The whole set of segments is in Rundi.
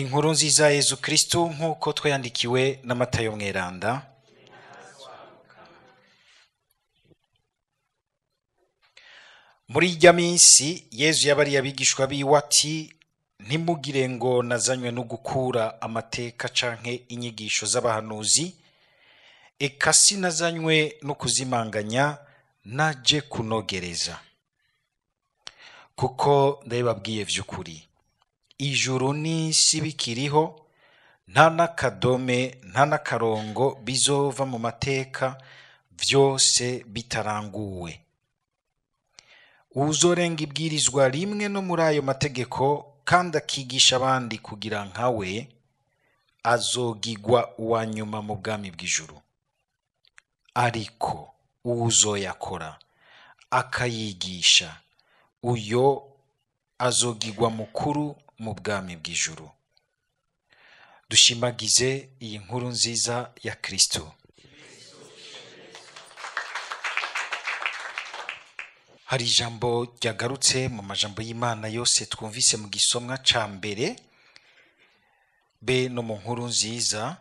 Inkuru nziza ya Yezu Kristu nk'uko twayandikiwe na Matayo Mweranda. Muri irya minsi Yezu yabariye abigishwa biwe ati: ntimugire ngo nazanywe no gukura amateka canke inyigisho z'abahanuzi, eka sinazanywe no kuzimanganya, naje kunogereza. Kuko ndabibabwiye vy'ukuri, ijuru n'isi bikiriho, nta n'akadome nta n'akarongo bizova mu mateka, vyose bitaranguwe. Uwuzorenga ibwirizwa rimwe no muri ayo mategeko kandi akigisha abandi kugira nkawe, azogigwa uwa nyuma mu bwami bw'ijuru. Ariko uwuzoyakora akayigisha, uyo azogigwa mukuru mu bwami bw'ijuru. Dushimagize iyi nkuru nziza ya Kristo. Hari ijambo ryagarutse mu majambo y'Imana yose twumvise mu gisomwa ca mbere be no mu nkuru nziza.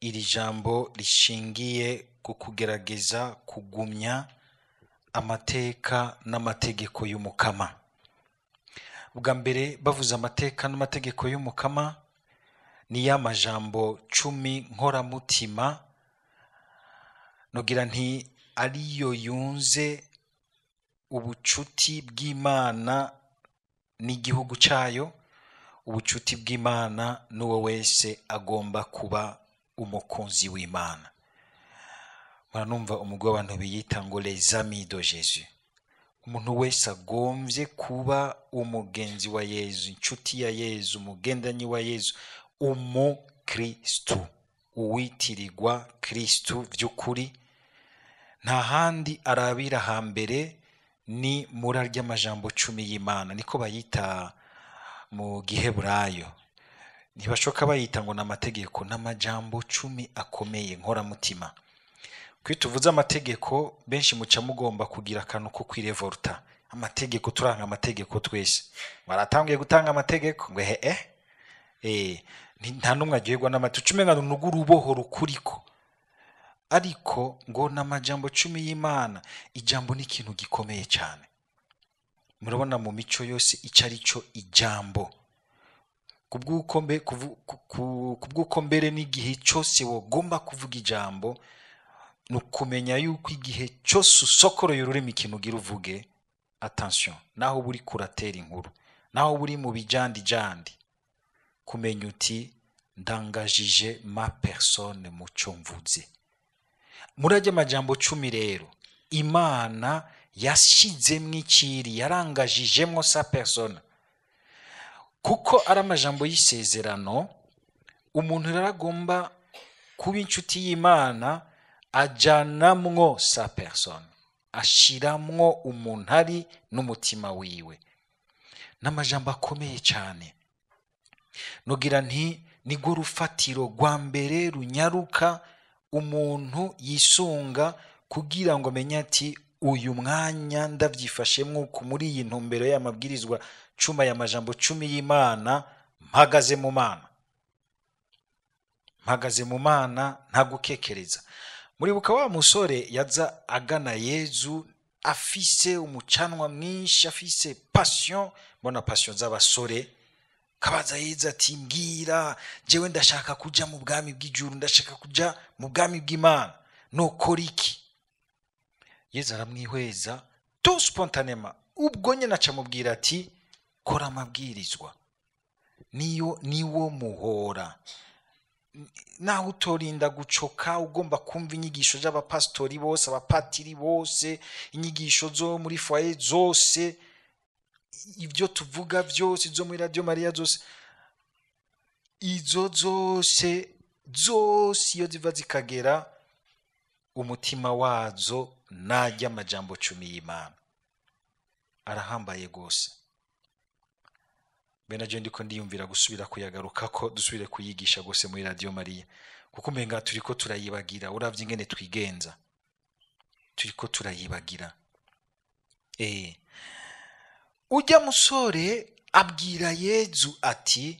Iri jambo rishingiye ku kugerageza kugumya amateka n'amategeko y'Umukama. Ubwa mbere bavuze amateka n'amategeko y'Umukama ni ya majambo 10 nkoramutima, nogira nti ariyo yunze ubucuti bw'Imana n'igihugu cayo, ubucuti bw'Imana n'uwo wese agomba kuba umukunzi w'Imana. Muranumva umugwi w'abantu biyita ngo les amis de Jésus. Umuntu wese agomvye kuba umugenzi wa Yezu, inshuti ya Yezu, umugendanyi wa Yezu, umukristu, uwitirirwa Kristu vy'ukuri, nta handi arabira hambere ni muri arya majambo 10 y'Imana. Niko bayita mu Giheburayo, ntibashoka bayita ngo n'amategeko, n'amajambo 10 akomeye nkoramutima. Kuri tuvuze amategeko, benshi muca mugomba kugira akantu ko kwirevolta. Amategeko, turanga amategeko twese. Baratangiye gutanga amategeko ngo nta numwe aryoherwa n'amategeko, umenga n'uruboho rukuriko. Ariko ngo n'amajambo 10 y'Imana, ijambo ni ikintu gikomeye cyane. Murabona mu mico yose ico ari cyo ijambo. Kubw'uko mbere n'igihe cyose wogomba kuvuga ijambo, nukumenya yuko igihe cyose usokoroye ururimi ikintu ugira uvuge, attention, naho buri kuratera inkuru, naho buri mu bijandi jandi, kumenya uti ndangajije ma personne mu cyo mvuze. Murajya amajambo 10 rero, Imana yashizemwo ikiri, yarangajijemwo sa personne. Kuko ari amajambo y'isezerano, umuntu rero agomba kuba inshuti y'Imana ajanamwo sa personne, ashiramwo umuntu ari n'umutima wiwe. N'amajambo akomeye cyane. Nogira nti nigwo rufatiro rwa mbere runyaruka umuntu yisunga kugira ngo amenye ati uyu mwanya ndavyifashemwo ku muri iyi ntumbero y'amabwirizwa 10 y'amajambo 10 y'Imana, mpagaze mu Mana. Mpagaze mu Mana nta gukekereza. Muribuka wa musore yaza agana Yezu afise umucanwa mwinshi, afise passion, mbona passion z'abasore, kabaza Yezu ati mbwira, jewe ndashaka kuja mu bwami bw'ijuru, ndashaka kuja mu bwami bw'Imana, nokora iki? Yezu aramwihweza tout spontanément, ubwo nyene aca amubwira ati kora amabwirizwa, niyo niwo muhora. Naho utorinda gucoka ugomba kumva inyigisho z'abapastori bose, abapatiri bose, inyigisho zo muri foyer zose, ibyo tuvuga byose, zo muri Radio Maria zose, izo zose zose iyo ziva zikagera umutima wazo najya amajambo 10 y'Imana. Arahambaye gose. Bene je ndiko ndiyumvira gusubira kuyagaruka ko dusubire kuyigisha gose muri Radio Maria, kuko umenga turiko turayibagira. Uravye ingene twigenza, turiko turayibagira. Ujya musore abwira Yezu ati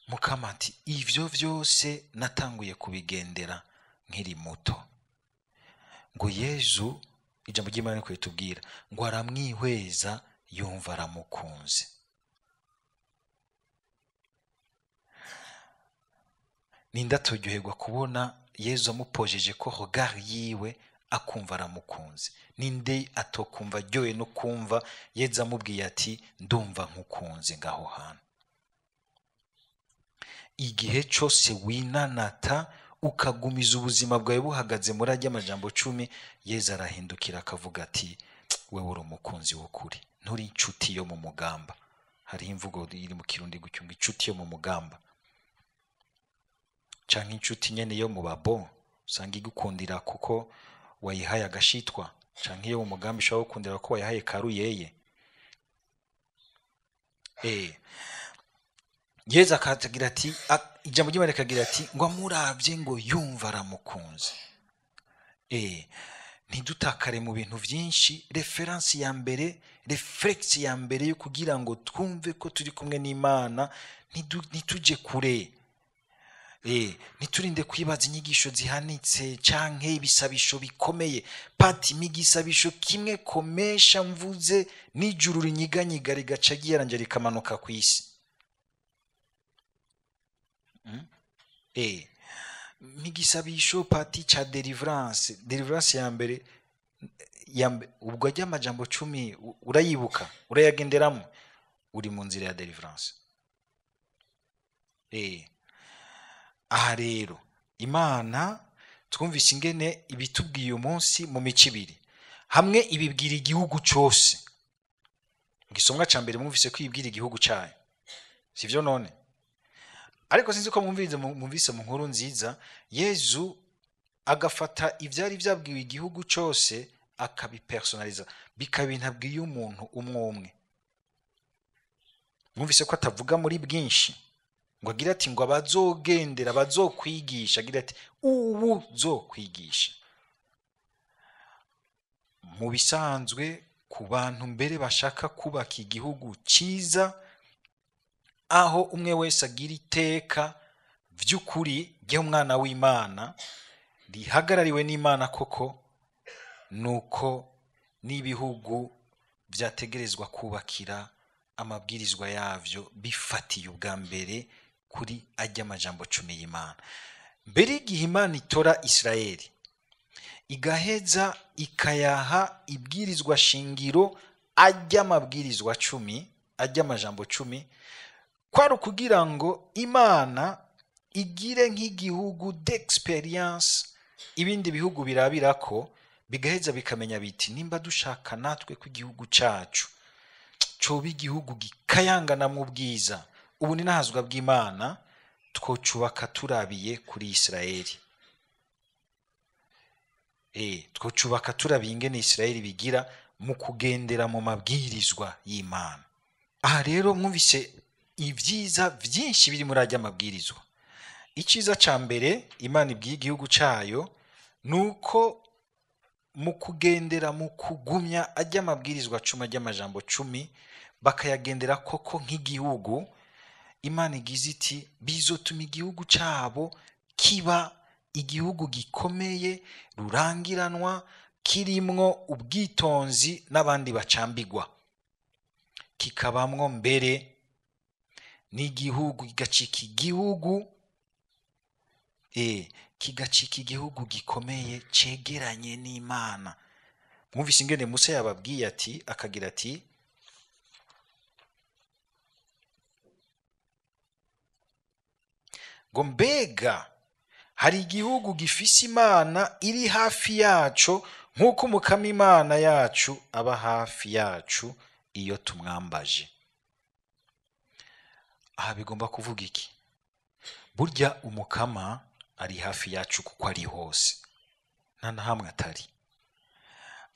Mukama ati ivyo vyose natanguye kubigendera nkiri muto. Ngo Yezu, ijambo ry'Imana niko ritubwira, ngo aramwihweza yumva aramukunze. Ninde atoryoherwa kubona Yezu amupojeje ko regard yiwe akumva aramukunze? Ninde atokumva aryohe no kumva Yezu amubwiye ati ndumva nkukunze ngaho hantu? Igihe cyose winanata ukagumiza ubuzima bwawe buhagaze muri ajya amajambo 10, Yezu arahindukira akavuga ati wewe uri umukunzi w'ukuri, nturi inshuti yo mu mugamba. Hariho imvugo iri mu Kirundi gutyo ngo inshuti yo mu mugamba, canke inshuti nyene yo mu babo usanga igukundira kuko wayihaye agashitwa, canke iyo mu mugambi ishobora gukundira ko wayihaye karuyeye. Yezu akagira ati, ijambo ry'Imana rikagira ati ngo amuravye ngo yumva aramukunze. Ntidutakare mu bintu vyinshi. Reference ya mbere, reflex ya mbere yo kugira ngo twumve ko turi kumwe n'Imana, ntituje kure. Ntiturinde kwibaza inyigisho zihanitse canke ibisabisho bikomeye. Pati migisabisho kimwe komesha mvuze n'ijuru rinyiganyiga rigaca ryiyaranja rikamanuka kw'isi. Migisabisho pati cha deliverance, deliverance ya mbere, ubwo ajya amajambo 10 urayibuka, urayagenderamo, uri mu nzira ya deliverance. Aha rero Imana twumvise ingene ibitubwiye umunsi mu mico ibiri, hamwe ibibwira igihugu cose. Igisomwa ca mbere mwumvise ko ibibwira igihugu cayo, sivyo none? Ariko sinzi ko mwumvise mu nkuru nziza, Yezu agafata ivyari vyabwiwe igihugu cose akabipersonaliza, bikaba ibintu abwiye umuntu umwe umwe. Mwumvise ko atavuga muri bwinshi, ngo agira ati ngo abazogendera bazokwigisha, agira ati ubu zokwigisha. Mu bisanzwe ku bantu mbere bashaka kubaka igihugu ciza, aho umwe wese agira iteka vy'ukuri ry'umwana w'Imana rihagarariwe n'Imana koko, nuko n'ibihugu vyategerezwa kubakira amabwirizwa yavyo bifatiye ubwa mbere kuri ajya amajambo 10 y'Imana. Mbere igihe Imana itora Israeli igaheza ikayaha ibwirizwa shingiro ajya amabwirizwa 10, ajya amajambo 10, kwari ukugira ngo Imana igire nk'igihugu d'experience ibindi bihugu birabirako, bigaheza bikamenya biti nimba dushaka natwe ko igihugu cacu coba igihugu gikayangana mu bwiza, ubu ni nahazwa bw'Imana, twocubaka turabiye kuri Israeli. Twocubaka turabiye ingene Israeli bigira mu kugendera mu mabwirizwa y'Imana. Aha rero mwumvise ibyiza byinshi biri muri ajya amabwirizwa. Icyiza ca mbere Imana ibwiye igihugu cayo nuko mu kugendera mu kugumya ajya amabwirizwa 10, ajya amajambo 10, bakayagendera koko nk'igihugu, Imana igize iti bizotuma igihugu cabo kiba igihugu gikomeye rurangiranwa, kirimwo ubwitonzi n'abandi bacambigwa, kikabamwo mbere n'igihugu kigacika igihugu, kigacika igihugu gikomeye cegeranye n'Imana. Mwumvise ingene Musa yababwiye ati, akagira ati ngo mbega hari igihugu gifise Imana iri hafi yaco nk'uko Umukama Imana yacu aba hafi yacu iyo tumwambaje. Aha bigomba kuvuga iki? Burya Umukama ari hafi yacu kuko ari hose, nta na hamwe atari.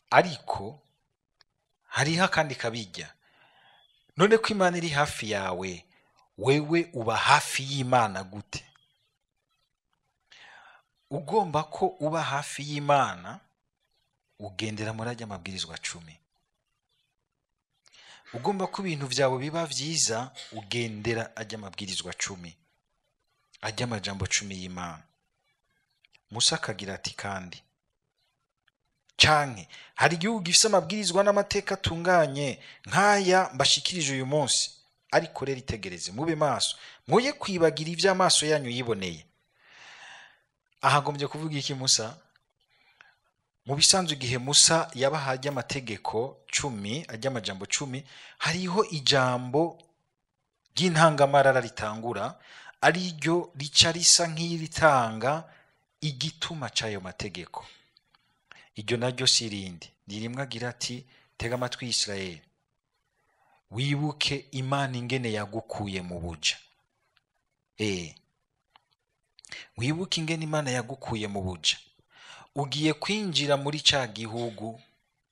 Ariko hariho akandi kabijya. None ko Imana iri hafi yawe, wewe uba hafi y'Imana gute? Ugomba ko uba hafi y'Imana ugendera muri ajya amabwirizwa 10. Ugomba ko ibintu byawe biba vyiza ugendera ajya amabwirizwa 10. Ajya amajambo 10 y'Imana. Musa akagira ati kandi canke hari igihugu gifise amabwirizwa n'amateka atunganye nk'aya mbashikirije uyu munsi, ariko rero itegereze mube maso, mwoye kwibagira ivy'amaso yanyu yiboneye. Ahagombye kuvuga iki Musa? Mu bisanzwe igihe Musa yabaha ajya amategeko 10, ajya amajambo 10, hariho ijambo ry'intangamarara ritangura ariryo rica risa nk'iritanga igituma c'ayo mategeko. Iryo naryo si irindi, ni rimwe agira ati tega amatwi Israeli, wibuke Imana ingene yagukuye mu buja. Wibuke ingene Imana yagukuye mu buja, ugiye kwinjira muri ca gihugu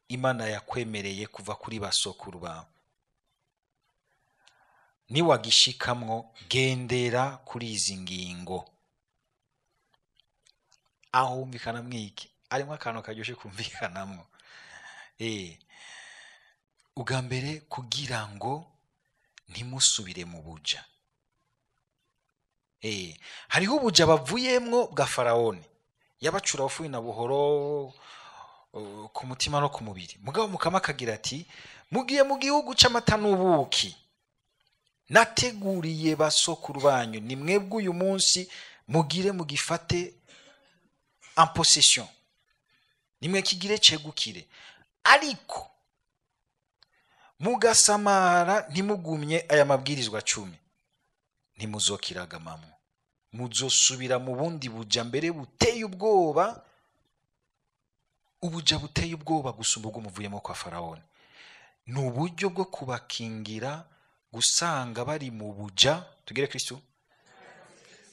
Imana yakwemereye kuva kuri basokuru bawe. Niwagishikamwo gendera kuri izi ngingo. Aho wumvikana mwiki arimo akantu karyoshe kumvikanamwo. Ubwa mbere kugira ngo ntimusubire mu buja. Hariho ubuja bavuyemwo bwa Faraoni, yabacura bufuyi na buhoro ku mutima no ku mubiri. Mugabo Mukama akagira ati mugiye mu gihugu c'amata n'ubuki nateguriye basokuru banyu, ni mwebwe uyu munsi mugire mugifate en possession, nimwe kigire cegukire, ariko mugasamara ntimugumye aya mabwirizwa 10, ntimuzokiragamamwo, muzosubira mu bundi buja mbere buteye ubwoba, ubuja buteye ubwoba gusumba ubwo muvuyemo kwa Faraoni. Ni uburyo bwo kubakingira gusanga bari mu buja. Tugere Kristo,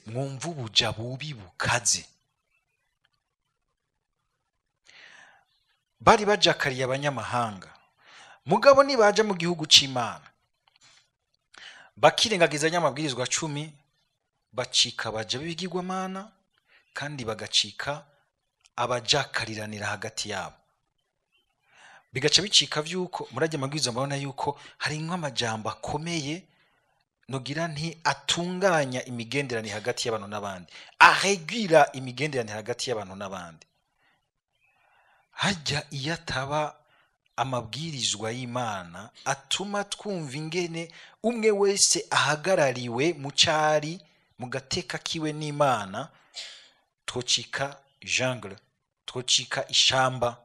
mwumva ubuja bubi bukaze. Bari bajakariye abanyamahanga, mugabo nibaja mu gihugu c'Imana bakirengagiza amabwirizwa 10, bacika abaja b'ibigirwamana kandi bagacika abajakariranira hagati yabo. Bigaca bicika vyuko murajya amabwirizwa murabona yuko hari nk'amajambo akomeye nogira nti atunganya imigenderanire hagati y'abantu n'abandi, aregira imigenderanire hagati y'abantu n'abandi. Hajya iyo ataba amabwirizwa y'Imana atuma twumva ingene umwe wese ahagarariwe mu cari mu gateka kiwe n'Imana, twocika jungle, twocika ishamba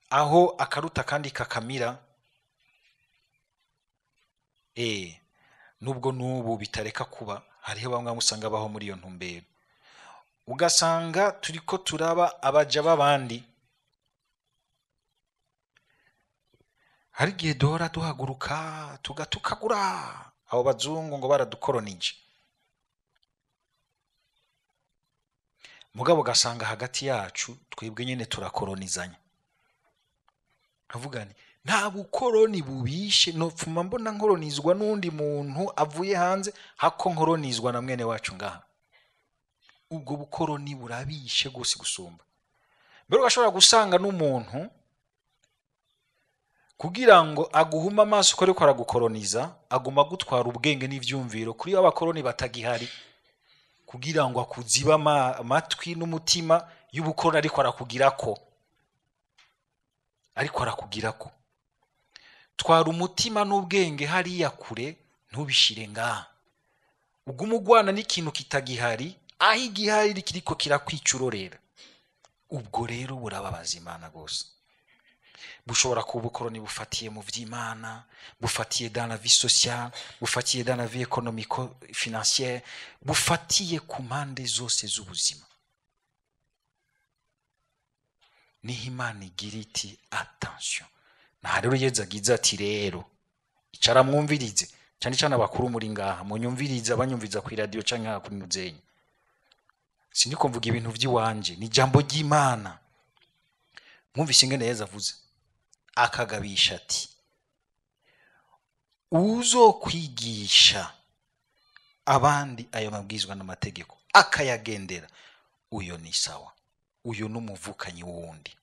aho akaruta kandi kakamira. Nubwo nubu bitareka kuba, hariho bamwe musanga baho muri iyo ntumbero, ugasanga turiko turaba abaja b'abandi. Hari igihe duhora duhaguruka tugatukagura abo bazungu ngo baradukoronije, mugabo ugasanga hagati yacu twebwe nyene turakoronizanya. Nkavuga nti nta bukoroni bubishe, nopfuma mbona nkoronizwa n'undi muntu avuye hanze hako nkoronizwa na mwene wacu ngaha. Ubwo bukoroni burabishe gose gusumba. Mbere ugashobora gusanga n'umuntu kugira ngo aguhuma amaso ko ariko aragukoroniza, aguma gutwara ubwenge n'ivyumviro kuri abakoroni batagihari, kugira ngo akuziba amatwi n'umutima y'ubukoroni ariko arakugirako. Ariko arakugirako. Twara umutima n'ubwenge hariya kure, ntubishire ngaha. Ugume ugwana n'ikintu kitagihari, aho igihari kiriko kirakwicurorera. Ubwo rero burababaza Imana gose. Bushobora kuba ubukoroni bufatiye mu vy'Imana, bufatiye dans la vie sociale, bufatiye dans la vie économico financière, bufatiye ku mpande zose z'ubuzima. Niho Imana igira iti attention. Na rero Yezu agize ati rero icara mwumvirize, cyane cyane abakuru muri ngaha munyumvirize, abanyumviriza ku radio canke ngaha kuri muzenyi. Siniko mvuga ibintu vy'iwanje, ni jambo ry'Imana. Mwumvise ingene Yezu avuze, akagabisha ati uzokwigisha abandi ayo mabwirizwa n'amategeko akayagendera, uyo ni sawa, uyo n'umuvukanyi wundi,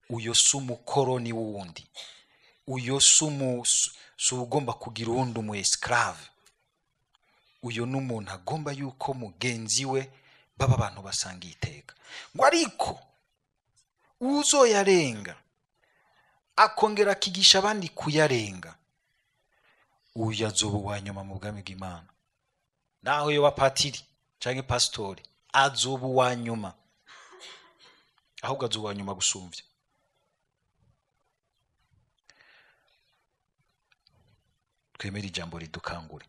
uyo si umukoroni wundi, uyo si ugomba kugira uwundi umu esclave, Uyo n'umuntu agomba yuko mugenzi we baba abantu basangiye iteka. Ngo ariko uzoyarenga akongera akigisha abandi kuyarenga, uyu azoba uwa nyuma mu bwami bw'Imana. Naho yoba patiri canke pasitori, azoba uwa nyuma, ahubwo azoba uwa nyuma gusumvya. Twemere ijambo ridukangure.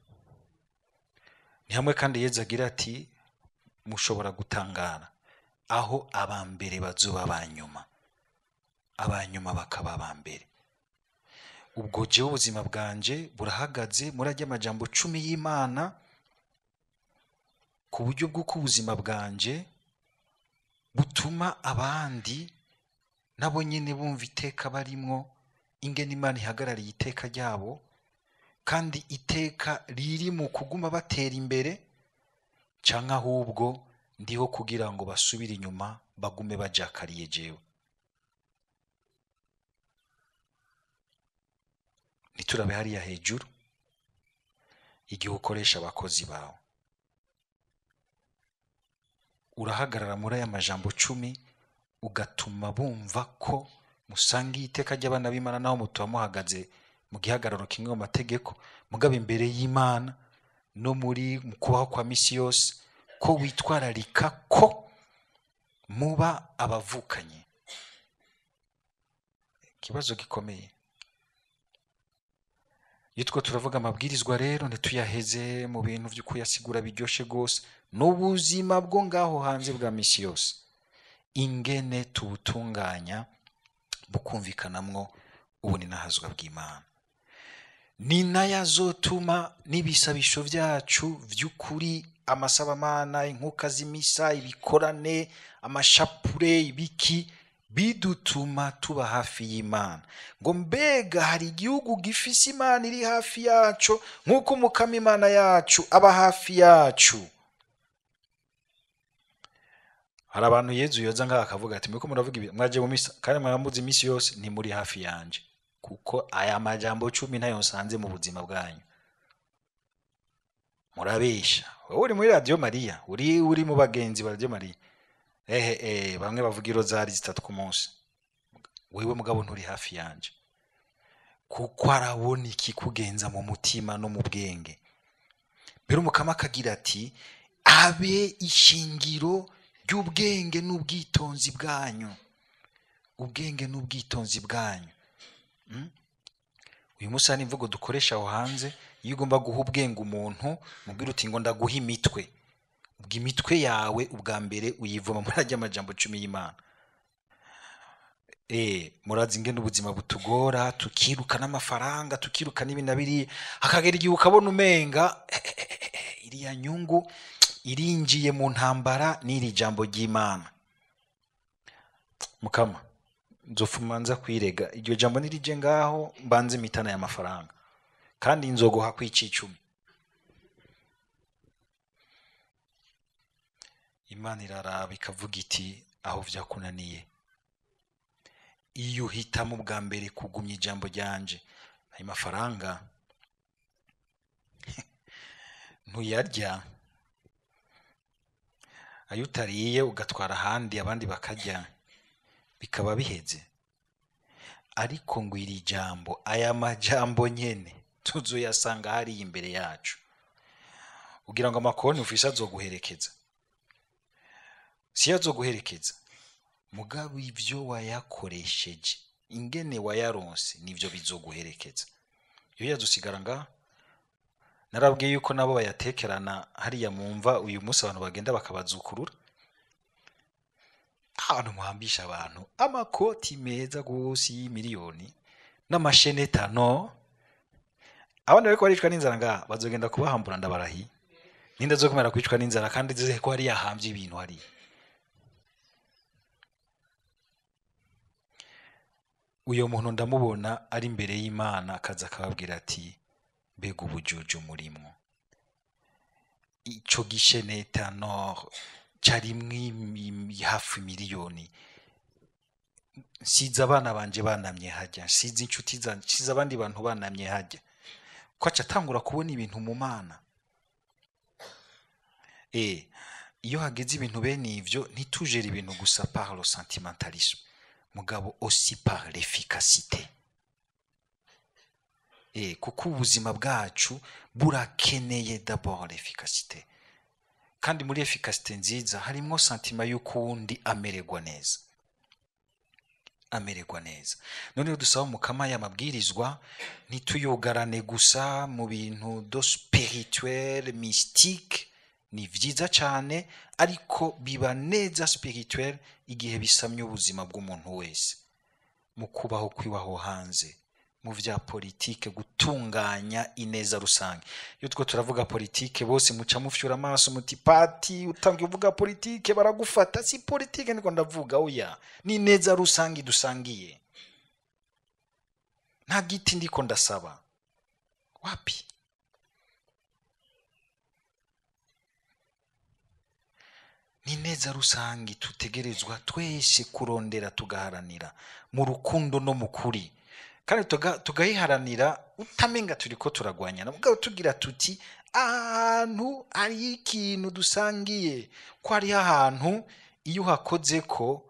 Ni hamwe kandi Yezu agira ati mushobora gutangara aho abambere bazoba abanyuma, abanyuma bakaba abambere. Ubwo jewe ubuzima bwanje burahagaze muri arya majambo 10 y'Imana, ku buryo bw'uko ubuzima bwanje butuma abandi nabo nyene bumva iteka barimwo, ingene Imana ihagarariye iteka ryabo, kandi iteka riri mu kuguma batera imbere, canke ahubwo ndiho kugira ngo basubire inyuma bagume bajakariye jewe. Niturabe hariya hejuru igihe ukoresha abakozi bawe, urahagarara muri aya majambo 10 ugatuma bumva ko musangiye iteka ry'abana b'Imana, naho mutuba muhagaze mu gihagararo kimwe mu mategeko, mugabo imbere y'Imana no muri mu kubaho kwa misi yose, ko witwararika ko muba abavukanye. Ikibazo gikomeye. Iyo two turavuga amabwirizwa rero ntituyaheze mu bintu vyo kuyasigura biryoshe gose, n'ubuzima bwo ngaho hanze bwa misi yose ingene tubutunganya bukumvikanamwo ubuninahazwa bw'Imana. Ni nayo azotuma n'ibisabisho vyacu vy'ukuri, amasabamana, inkuka z'imisa, ibikorane, amashapure, ibiki, bidutuma tuba hafi y'Imana. Ngo mbega hari igihugu gifise Imana iri hafi yacu nk'uko Umukama Imana yacu aba hafi yacu. Hari abantu Yezu yoza ngaha akavuga ati muriko muravuga ibi, mwaje mu misa kandi mwambuze imisi yose, ntimuri hafi yanje, kuko aya majambo 10 ntayo nsanze mu buzima bwanyu. Murabesha. Wowe uri muri Radio Maria, uri mu bagenzi ba Radio Maria. Ehe, bamwe bavuga irozari 3 ku munsi. Wewe mugabo nturi hafi yanje, kuko arabona ikikugenza mu mutima no mu bwenge. Mbere Umukama akagira ati abe ishingiro ry'ubwenge n'ubwitonzi bwanyu. Ubwenge n'ubwitonzi bwanyu. Uyu munsi hari imvugo dukoresha aho hanze, iyo ugomba guha ubwenge umuntu, mubwira uti ngo ndaguha imitwe. Ubwo imitwe yawe ubwa mbere uyivoma muri arya majambo 10 y'Imana. Murazi ingene ubuzima butugora, tukiruka n'amafaranga, tukiruka n'ibi na biriya, hakagera igihe ukabona umenga iriya nyungu irinjiye mu ntambara n'iri jambo ry'Imana. Mukama, nzofuma nza kwirega iryo jambo nirije ngaho, mbanze imitana y'amafaranga, kandi nzoguha kw'icicumi. Imana iraraba ikavuga iti aho vyakunaniye, iyo uhitamo ubwa mbere kugumya ijambo ryanje, ayo mafaranga ntuyarya, ayo utariye ugatwara ahandi abandi bakarya, bikaba biheze. Ariko ngo iri jambo, aya majambo nyene tuzoyasanga hariya imbere yacu. Ugira ngo amakonti ufise azoguherekeza, si azoguherekeza, mugabo ivyo wayakoresheje, ingene wayaronse, nivyo bizoguherekeza. Iyo yazosigara ngaha. Narabwiye yuko nabo bayatekerana hariya mu mva, uyu munsi abantu bagenda bakabazukurura. Ahantu muhambisha abantu amakoti meza gose y'imiliyoni n'amashenetano, abandi bariko baricwa n'inzara ngaha bazogenda kubahambura ndabarahi. Ninde azokomera kwicwa n'inzara kandi zize ko hariya hambye ibintu hariya? Uyo muntu ndamubona ari imbere y'Imana akaza akababwira ati mbega ubujuju murimwo, ico gishenetano carimwo hafi miliyoni, nsize abana banje banamye hajya, nsize inshuti zanje, nsize abandi bantu banamye hajya. Ko aca atangura kubona ibintu mu Mana. Iyo hageze ibintu bene ivyo, ntitujere ibintu gusa par le sentimentalisme, mugabo aussi par l'efficacité. Kuko ubuzima bwacu burakeneye d'abord l'efficacité, kandi muri efficacité nziza harimwo sentiment y'uko uwundi amererwa neza, amererwa neza. Noneho dusaba Mukama aya mabwirizwa ntituyugarane gusa mu bintu de spirituel mystique. Ni vyiza cyane, ariko biba neza spirituel igihe bisamye ubuzima bw'umuntu wese mu kubaho kwiwaho hanze, mu vya politike, gutunganya ineza rusange. Iyo two turavuga politike, bose muca mufyura amaso muti: "Pati, utangiye uvuga politike, baragufata." Si politike niko ndavuga, oya, ni ineza rusange dusangiye. Nta giti ndiko ndasaba, wapi. Ni ineza rusange tutegerezwa twese kurondera, tugaharanira mu rukundo no mu kuri, kandi tugayiharanira utamenga turiko turagwanyana, mugabo tugira tuti ahantu hari ikintu dusangiye, ko hariho ahantu iyo uhakoze ko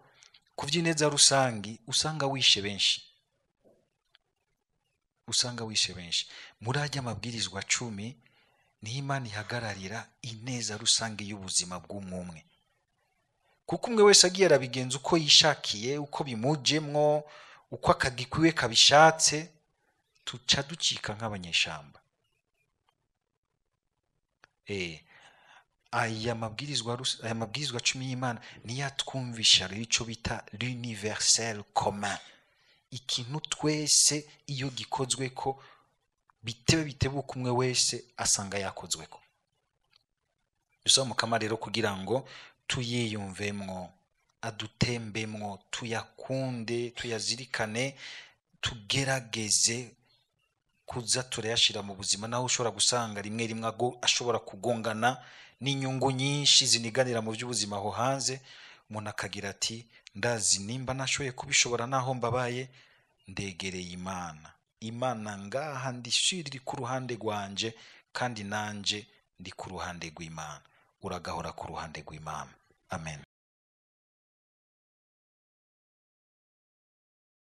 ku by'ineza rusange usanga wishe benshi, usanga wishe benshi. Muri ajya amabwirizwa 10 niho Imana ihagararira ineza rusange y'ubuzima bw'umwumwe, kuko umwe wese agiye arabigenza uko yishakiye, uko bimujemwo, uko akagikwiwe kabishatse, tuca ducika nk'abanyeshamba. Aya mabwirizwa 10 y'Imana niyo atwumvisha rero ico bita l'universel commun, ikintu twese iyo gikozweko bitebe bitebuka umwe wese asanga yakozweko. Dusaba Mukama rero kugira ngo tuyiyumvemwo, adutembemwo, tuyakunde, tuyazirikane, tugerageze kuza turayashira mu buzima. Naho ushobora gusanga rimwe rimwe ashobora kugongana n'inyungu nyinshi ziniganira mu by'ubuzima aho hanze, umuntu akagira ati ndazi nimba nashoboye kubishobora naho mbabaye, ndegereye Imana, Imana ngaha ndishiriri ku ruhande rwanje, kandi nanje ndi ku ruhande rw'Imana. Uragahora ku ruhande rw'Imana. Amen.